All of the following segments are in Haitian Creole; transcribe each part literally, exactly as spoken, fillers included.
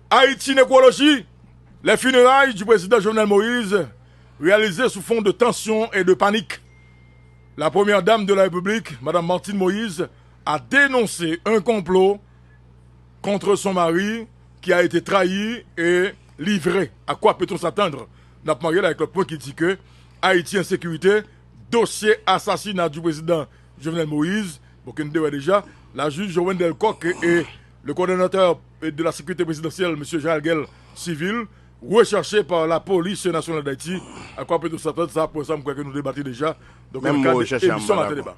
Haïti Nécrologie, les funérailles du président Jovenel Moïse, réalisées sous fond de tension et de panique. La première dame de la République, Madame Martine Moïse, a dénoncé un complot contre son mari qui a été trahi et livré. À quoi peut-on s'attendre? N ap marye l avèk lòt pwen ki di ke Ayiti an sekirite, dosye asasina di prezidan Jovenel Moïse, bon, ke n te wè deja, la jij Wendell Coq e, e le coordonnateur de la sécurité présidentielle, mesye Jean Alguel Civil, recherché par la police nationale d'Haïti. À quoi peut-on s'attendre? Sa, pwen sa, m kwè ke nou debate deja. Donk, nan kad emisyon Maten Deba.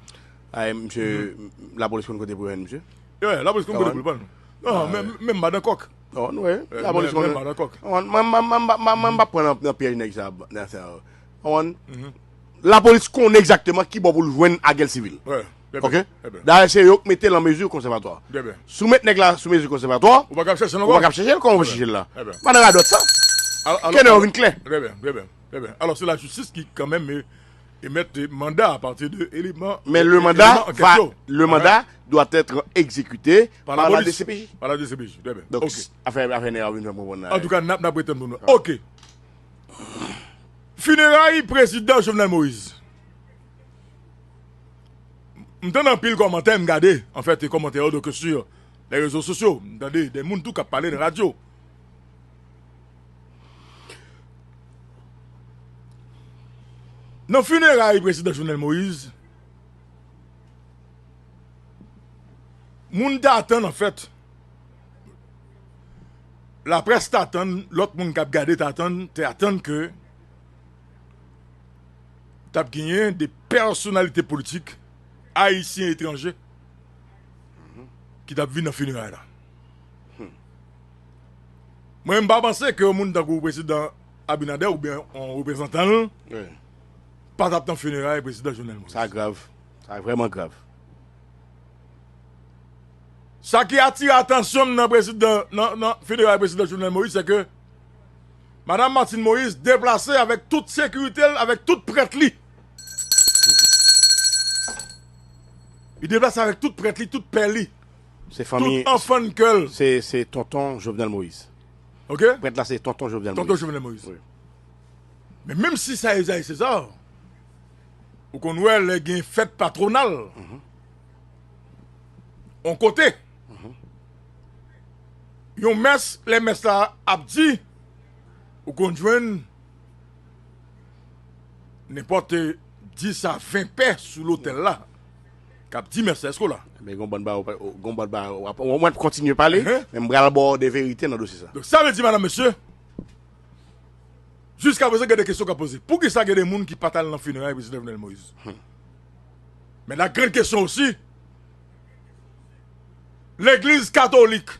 Ay, misye, lapolis konn kote pou jwenn misye? Yeah, lapolis konn kote pou l pran. Non, menm, menm madan kòk. Oh, nou, wi. Lapolis konn. Menm madan kòk. Mwen, mwen, mwen, mwen, mwen, mwen pa pran nan, nan pyèj nèg sa, nan sa. Konprann? Lapolis konnen egzakteman ki bò pou l jwenn Aguel Civil. Wi, trè byen, trè byen. Dayè, se yo k mete l an mezi konsèvatwa. Trè byen. Si w met nèg la sou mezi konsèvatwa, ou pa ka ap chèche l ankò. Ou pa ka ap chèche l, kòman w chèche l la? Trè byen. Pa nan radòt sa. Al-, alò, kenè yo vin klè. Trè byen, trè byen, trè byen. Alò, se lajistis ki kanmenm, e, emèt manda apati de eleman, eleman ankèt yo. Men le mandat va, le mandat doit être exécuté par la D C P J. Par la D C P J, trè byen. Donk, afè, afè nèg yo vin fè m konprann la. Antouka, n ap, n ap ret tann pou nou. Ok. Fineray prezidan Jovenel Moïse. M tande anpil kòmantè, m gade, anfèt, kòmantè yo, donk, sur les réseaux sociaux. M tande de moun tou k ap pale nan radyo. Nan fineray prezidan Jovenel Moïse, moun t atann, anfèt, laprès t atann, lòt moun k ap gade t atann, te atann ke t ap genyen de pèsonalite politik, ayisyen, etranje, ki t ap vin nan fineray la. Mwen, m pa panse ke yon moun tankou prezidan Abinader oubyen yon reprezantan l pa t ap nan fineray prezidan Jovenel Moïse. Sa grav. Sa vrèman grav. Sa ki atire atansyon m nan prezidan, nan, nan fineray prezidan Jovenel Moïse, se ke Madanm Martine Moïse deplase avèk tout sekirite l, avèk tout prèt li. Li deplase avèk tout prèt li, tout pè li, tout anfan kè l. Se, se tonton Jovenel Moïse. Ok? Prèt la, se tonton Jovenel Moïse. Tonton Jovenel Moïse. Wi. Men menm si sa Ezayi Seza, ou konn wè lè gen fèt patwonal, yon kote, yon mès, lè mès la ap di, ou konn jwenn nenpòt dis a ven pè sou lotèl la k ap di mès la, èske w la? Men gon bann bagay, gon bann bagay, w ap, w ap kontinye pale, men m pral ba w de verite nan dosye sa. Donk, sa vle di, madanm, mesye, jiskaprezan, gen de kesyon k ap poze. Poukisa gen de moun ki pa t al nan fineray prezidan Jovenel Moïse? Men la grande question aussi, legliz katolik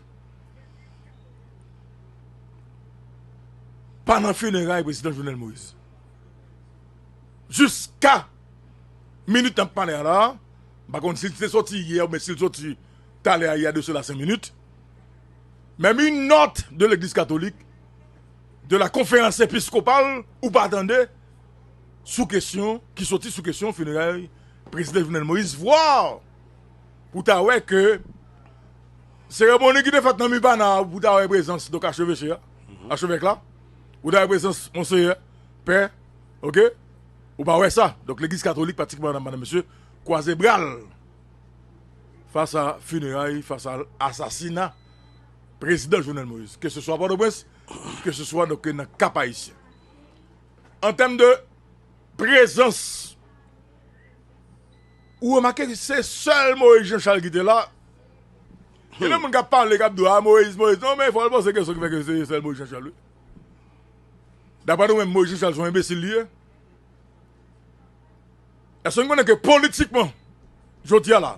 pa nan fineray prezidan Jovenel Moïse. Jiska minit n ap pale a la, m pa konn si l te soti yè oubyen si l soti talè a, il y a de cela cinq minutes. Même une note de l'église catholique, de la conférence épiscopale, ou pa tande sou kesyon, ki soti sou kesyon fineray prezidan Jovenel Moïse, vwa pou ta wè ke seremoni ki te fèt nan Mibana a, pou ta wè prezans, donk, acheveche a, achevèk la, pou ta wè prezans monseyè, pè, ok, ou pa wè sa. Donk, legliz katolik, pratikman, madanm, mesye, kwaze bra l fas a fineray, fas a asasina prezidan Jovenel Moïse, ke se swa Pòtoprens, ke se swa, donk, nan Kap Ayisyen. An tèm de prezans, ou remake se sèl Moïse Jean Charles ki te la. Gen de moun k ap pale, k ap di, a, Moïse, Moïse. Non, men fò l panse ke se ki fè ke se sèl Moïse Jean Charles, wi. Daprè nou menm, Moïse Jean Charles se yon enbesil li ye. Èske nou konnen ke politikman, jodi a la,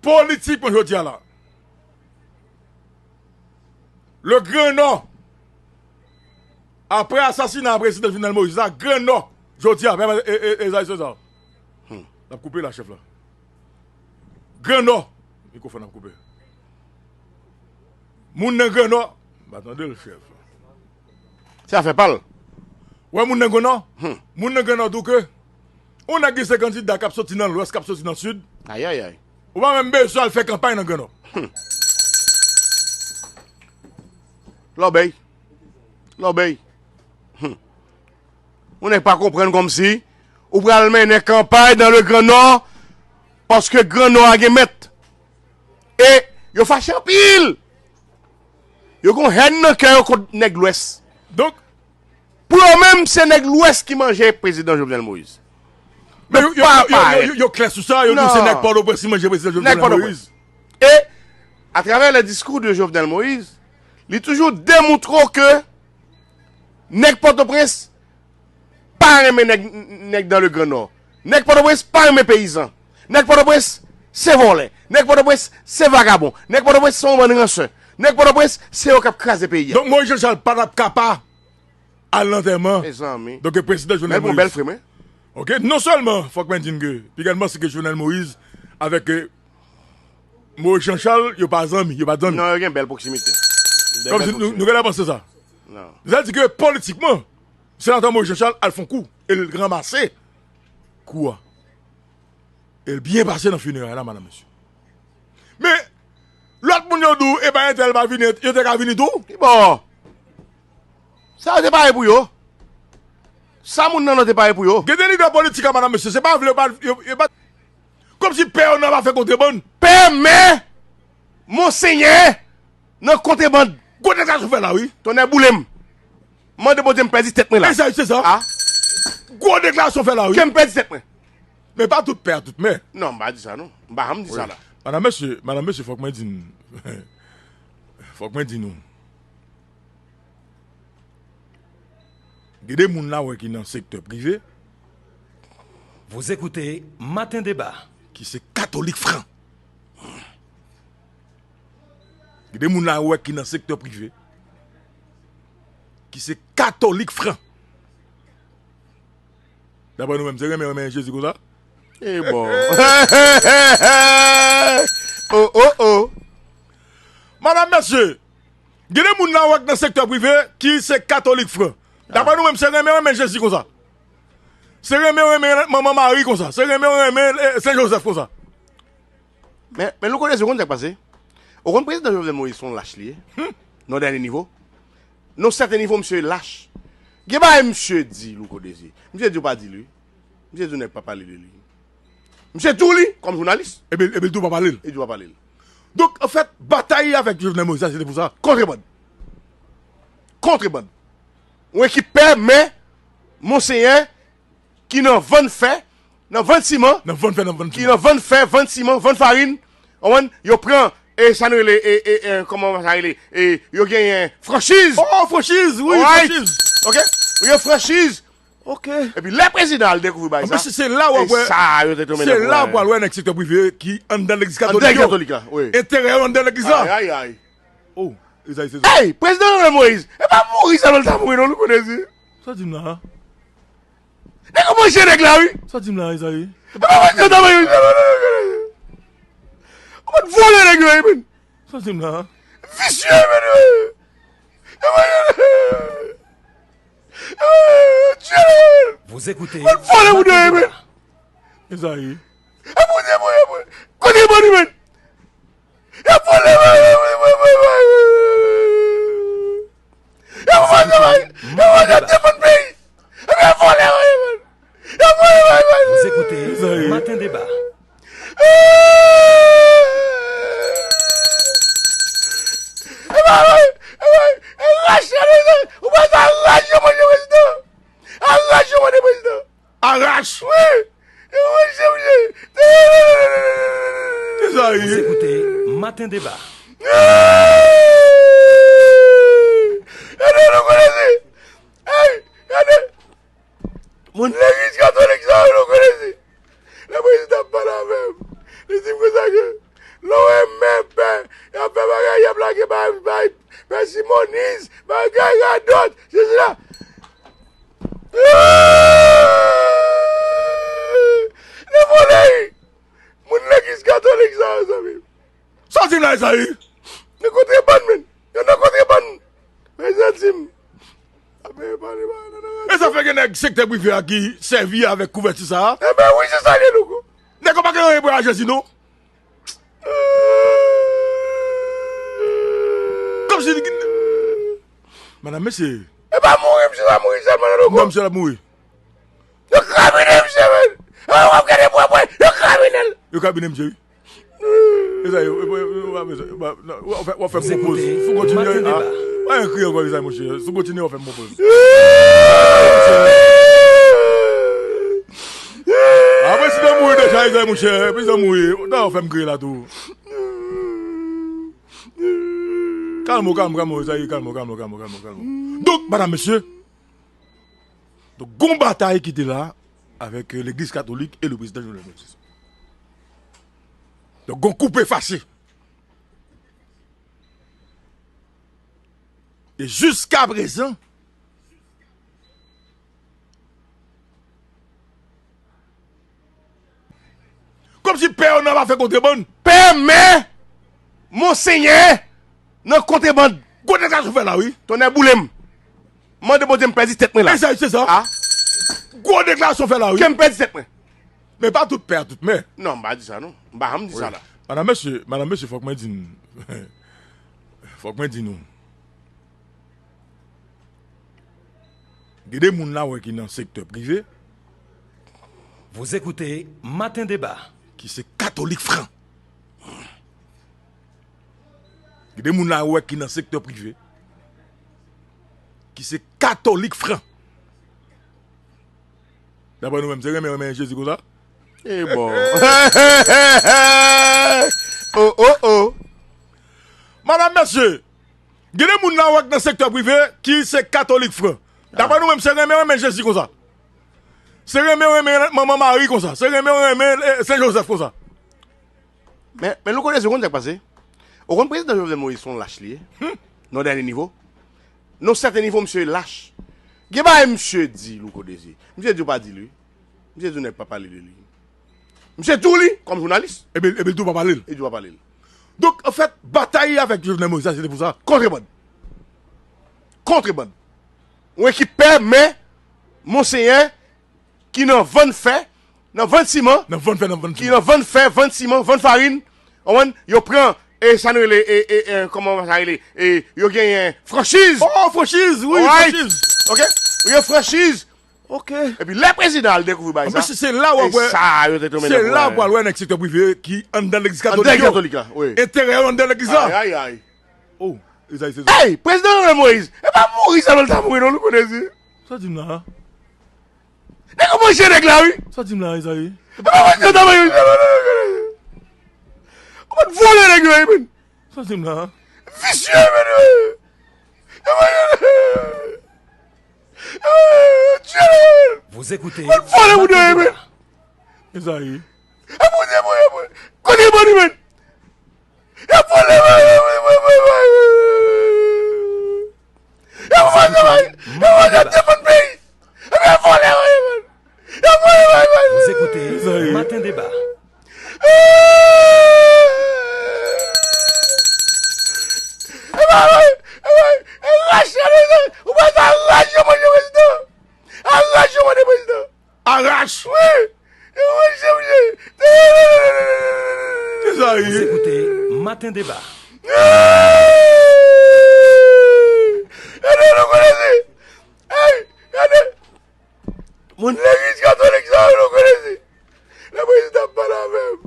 politikman, jodi a la, le Grand Nord, apre asasina prezidan Jovenel Moïse la, Grand Nord, jodi a, e, e, e, Ezayi Seza. N ap koupe la, chèf la. Grand Nord, mikwofòn ap koupe. Moun nan Grand Nord, m pa tande l, chèf. Se afè pa l. Wè moun nan Grand Nord? Moun nan Grand Nord di w ke yon nèg ki se kandida k ap soti nan Lwès, k ap soti nan Sid. Ayayay. Ou pa menm bezwen al fè kanpay nan Grand Nord. Lòbèy. Lòbèy. Hum. Ou nèg pa konprann kòmsi ou pral mennen kanpay nan le Grand Nord paske Grand Nord a gen mèt. E yo fache anpil. Yo gon hèn nan kè yo kont nèg Lwès. Donk, pou yo menm, se nèg Lwès ki manje prezidan Jovenel Moïse. Men yo, yo, yo, yo, yo, yo klè sou sa, yo di se nèg Pòtoprens ki manje prezidan Jovenel Moïse. E, atravè le diskou de Jovenel Moïse, li toujou demontre w ke nèg Pòtoprens pa renmen nèg, nèg dans le Grand Nord. Nèg Pòtoprens pa renmen peyizan. Nèg Pòtoprens se vòlè. Nèg Pòtoprens se vagabon. Nèg Pòtoprens se yon bann ransè. Nèg Pòtoprens se yo k ap kraze peyi a. Donk, Moïse Jean Charles pa t ap ka pa al lantèman. Mezanmi. Donk, prezidan Jovenel Moïse. Men l gon bèl frem, wi. Ok, non sèlman, fòk mwen di n ke, piga n panse ke Jovenel Moïse avèk, eh, Moïse Jean Charles, yo pa zanmi, yo pa zanmi. Non, yo gen bèl pwoksimite. Kòmsi nou, nou gentan panse sa. Non. Sa di ke politikman, senatè Moïse Jean Charles al fè yon kou, e l ranmase kou a. E l byen pase nan fineray la, madanm, mesye. Men, lòt moun yo di w, e pa entèl pa vini, yo te ka vini tou. Ki bò? Sa yo te pare pou yo. Sa moun nan nan te pare pou yo. Gen de lidè politik a, madanm, mesye, se pa vle yo pa, yo, yo pa, kòmsi pè yo nan pa fè kontrebann. Pè, mè, monsenyè, nan kontrebann. Gwo deklarasyon fè la, wi. Tonnè boule m. Mande Bondye m pèdi tèt mwen la. E sa, se sa. A. Gwo deklarasyon fè la, wi. Ke m pèdi tèt mwen. Men pa tout pè a tout mè. Non, m pa di sa, non. M pa janm di sa la. Madanm, mesye, madanm, mesye, fòk mwen di n, fòk mwen di nou. Gen de moun la wè ki nan sektè prive. Vous écoutez Matin Débat. Ki se katolik fran. Gen de moun la wè ki nan sektè prive. Ki se katolik fran. Daprè nou menm, se renmen, renmen Jezi konsa? E bon. Oh, oh, oh. Madanm, mesye, gen de moun la wè k nan sektè prive ki se katolik fran. Daprè nou menm, se renmen, renmen Jezi konsa? Se renmen, renmen Manman Mari konsa? Se renmen, renmen, eh, Sen Jozèf konsa? Men, men Louko Dezi, ou konn sa k pase? Ou konn prezidan Jovenel Moïse se yon lach li ye? Nan dènye nivo. Nan sèten nivo, misye lach. Gen bagay misye di, Louko Dezi. Misye di w pa di l, wi. Misye di w nèg pa pale de li. Misye di w li, kòm jounalis. Epi, epi l di w pa pale l. Li di w pa pale l. Donk, anfèt, batay avèk Jovenel Moïse la, se te pou sa. Kontrebann. Kontrebann. Yon ekip pè, mè, monsenyè, ki nan vann fè, nan vann siman, nan vann fè, nan vann ki siman, nan vann fè, vann siman, vann farin, w konprann? Yo pran, e sa nou rele, e, e, e, kòman sa rele? E, yo genyen franchiz. Oh, franchiz, wi, alright, franchiz. Ok? Yo franchiz. Ok. Epi lè prezidan al dekouvri bagay sa, se, se la w ap wè, sa yo te tonbe nan, se la w ap wè nèg sektè prive ki anndan legliz katolik yo. Anndan legliz katolik la, wi. Enterè yo anndan legliz la. Ay, ay, ay. Oh, Ezayi se sa. Hey, prezidan Jovenel Moïse, e pa mouri sèlman l ta mouri non, Louko Dezi. Sa w di m la? Nèg yo manje nèg la, wi. Sa w di m la, Ezayi? E pa manje yo ta manje, Louko Dezi. Ou konn vòlè nèg yo, wi, men. Sa w di m la? Visye, men, wi. Yo manje, yo manje, yo tye nèg yo, men. Vous écoutez Ou konn vòlè moun yo, wi, men. Ezayi. E Bondye, Bondye, Bondye. Kote Bondye, men? Y ap vòlè, y ap vòlè, y ap vòlè, y ap vòlè, y ap defann peyi. Epi y ap vòlè, y ap vòlè. Vous écoutez Matin Débat. Ou pa sa raj yo manje prezidan. A raj yo manje prezidan. Arach. Wi. Yo manje, manje. Ezayi. Vous écoutez Matin Débat. Gade, nou konnen se. Hey, gade. Moun legliz katolik sa yo, nou konnen se. Lè prezidan ap pale avè m, li di m konsa ke lè w renmen pè, y ap fè bagay, y ap lage bay, bay, pè Simoniz, bagay radòt, sesi la. Lè vòlè, moun legliz katolik sa yo, zanmi. Sa w di m la, Ezayi? Nan kontrebann, men. Yo nan kontrebann. Men zanmi m. Apre yo pale ba nan radyo. E sa fè gen nèg sektè prive a ki sèvi avèk kouvèti sa a? Enben wi, se sa l ye, Louko. Nèg yo pa gen anyen pou wè a Jezi, non. Kòmsi li gen Madanm, mesye. E pa mouri, misye va mouri sèlman nan loko. Non, misye ap mouri. Yo kramine misye, men. E w ap gade bwa, bwa, yo kramine l. Yo kramine misye, wi. Mezanmi, w ap fè m pwopoz. Si w kontinye, a, pa gen kri ankò, mezanmi, monchè. Si w kontinye, w ap fè m pwopoz. A, prezidan mouri deja, mezanmi, monchè. Prezidan mouri. Non, w ap fè m kriye la tou. Kalme w, kalme w, kalme w, mezanmi, kalme w, kalme w, kalme w, kalme w, kalme w. Donk, madanm, mesye, donk, gon batay ki te la avèk, euh, legliz katolik e le prezidan Jovenel Moïse. Donk, gon koupe fache. E jiskaprezan, kòmsi pè yo nan pa fè kontrebann. Pè, mè, monsenyè, nan kontrebann. Gwo deklarasyon fè la, wi. Tonnè boule m. Mande Bondye m pèdi tèt mwen la. E sa, se sa. A. Gwo deklarasyon fè la, wi. Ke m pèdi tèt mwen. Men pa tout pè a tout mè. Non, m pa di sa, non. M pa janm di sa la. Madanm, mesye, madanm, mesye, fòk mwen di n, fòk mwen di nou. Gen de moun la wè ki nan sektè prive. Vous écoutez Matin Débat. Ki se katolik fran. Gen de moun la wè ki nan sektè prive. Ki se katolik fran. Daprè nou menm, se renmen, renmen Jezi konsa? E bon. Oh, oh, oh. Madanm, mesye, gen de moun nan wè k nan sektè prive ki se katolik fran. Daprè nou menm, se renmen, renmen Jezi konsa. Se renmen, renmen Manman Mari konsa. Se renmen, renmen, eh, Sen Jozèf konsa. Men, men Louko Dezi, ou konn sa k pase? Ou konn prezidan Jovenel Moïse se yon lach li ye? Nan dènye nivo. Nan sèten nivo, misye lach. Gen bagay misye di, Louko Dezi. Misye di w pa di l, wi. Misye di w nèg pa pale de li. Misye di w li, kòm jounalis. Epi, epi l di w pa pale l. Li di w pa pale l. Donk, anfèt, batay avèk Jovenel Moïse la, se te pou sa. Kontrebann. Kontrebann. Yon ekip pè, mè, monsenyè, ki nan vann fè, nan vann siman, nan vann fè, nan vann ki siman, nan vann fè, vann siman, vann farin, w konprann? Yo pran, e sa n rele, e, e, e, kòman sa rele? E, yo genyen franchiz. Oh, franchiz, wi, franchiz. Ok? Yo gen franchiz. Ok. Epi lè prezidan al dekouvri bagay sa, se la w ap wè, se la w ap wè nèg sektè prive ki anndan legliz katolik yo. Anndan legliz katolik la, wi. Enterè yo anndan legliz la. Ay, ay, ay. Oh, Ezayi, se sa. Hey, prezidan Jovenel Moïse, e pa mouri sèlman l ta mouri non, Louko Dezi. Sa w di m la? Nèg yo manje nèg la, wi. Sa w di m la, Ezayi? E pa manje yo ta manje, manje yo ta manje. Ou pa t vòlè nèg yo, wi, men. Sa w di m la? Visye, men, wi. Yo manje, yo manje nèg yo, wi. Vous écoutez Matin Débat. Ezayi. E Bondye, Bondye, Bondye. Kote Bondye, men? Y ap vòlè, y ap vòlè, y ap vòlè, y ap defann peyi. Epi y ap vòlè, y ap vòlè. Vous écoutez Matin Débat. Ou pa ta raj yo manje prezidan. Araj yo mande prezidan. Arach. Wi. Yo manje, manje. Ezayi. Vous écoutez Matin Débat. Gade, nou konnen se. Hey, gade. Moun legliz katolik sa yo, nou konnen se. Lè prezidan ap pale avè m,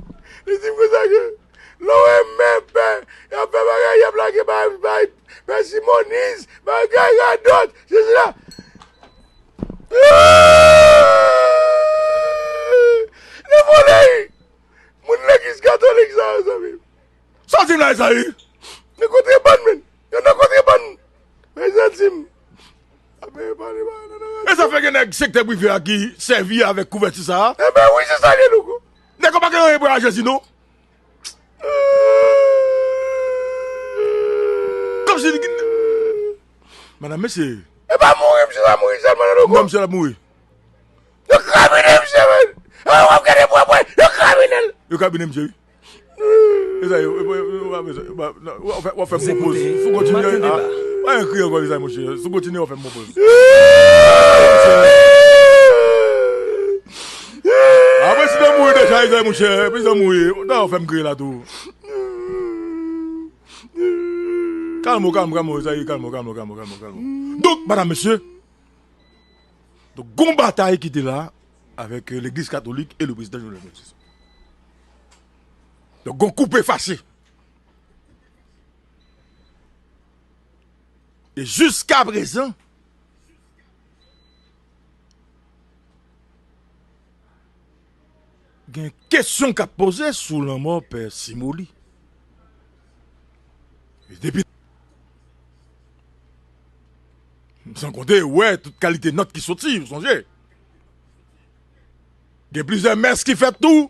li di m konsa ke lè w renmen pè, y ap fè bagay, y ap lage bay, bay, pè Simonis, bagay radòt, sesi la. Nan vòlè wi. Moun legliz katolik sa yo, zanmi m. Sa w di m la, Ezayi? Nan kontrebann, men. Yo nan kontrebann. Men zanti m. Apre yo pale ba nan nan. E sa fè gen nèg sektè prive a ki sèvi avèk kouvèti sa a. Enben wi, se sa l ye, Louko. Nèg yo pa gen anyen pou wè a Jezi, non. Kòmsi li gen. Madanm, mesye. E pa mouri, misye va mouri sèlman nan Louko. Non, misye ap mouri. Yo kramine misye, men. E w ap gade bwa, bwa, yo kramine l. Yo kramine misye, wi. Mezanmi, w ap fè m pwopoz. Si w kontinye, a, pa gen kri ankò, mezanmi, monchè. Si w kontinye, w ap fè m pwopoz. A, prezidan mouri deja, mezanmi, monchè. Prezidan mouri. Non, w ap fè m kriye la tou. Kalm ou, kalm, kalm ou, sa ye, kalm ou, kalm ou, kalm ou, kalm ou, kalm ou. Donk, madam, mesye, donk, gon batay ki te la avèk, euh, legliz katolik e le prezidan Jovenel Moïse. Donk, gon koupe fache. E jiska prezan, gen kesyon k ap poze sou lanmò Pè Simoli. E depi, san konte, wè, tout kalite nòt ki soti, ou sonje. Gen plizyè mès ki fèt tou.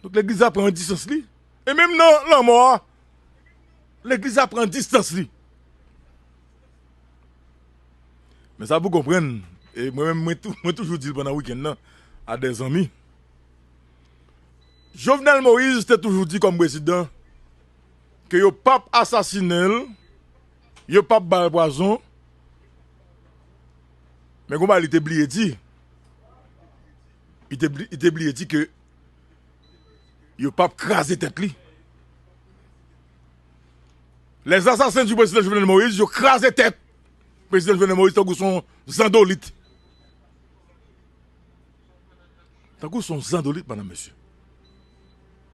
Donk, legliz la pran distans li. E menm nan lanmò a, legliz la pran distans li. Men sa pou konprann, e mwen menm, mwen tou-, mwen toujou di l pandan wikenn nan, a dè zanmi. Jovenel Moïse te toujou di kòm prezidan ke yo p ap asasinen l, yo p ap ba l pwazon. Men gon bagay li te bliye di. Li te bli-, li te bliye di ke yo p ap kraze tèt li. Les assassins du président Jovenel Moïse, yo kraze tèt prezidan Jovenel Moïse tankou se yon zandolit. Tankou se yon zandolit, madam, mesye.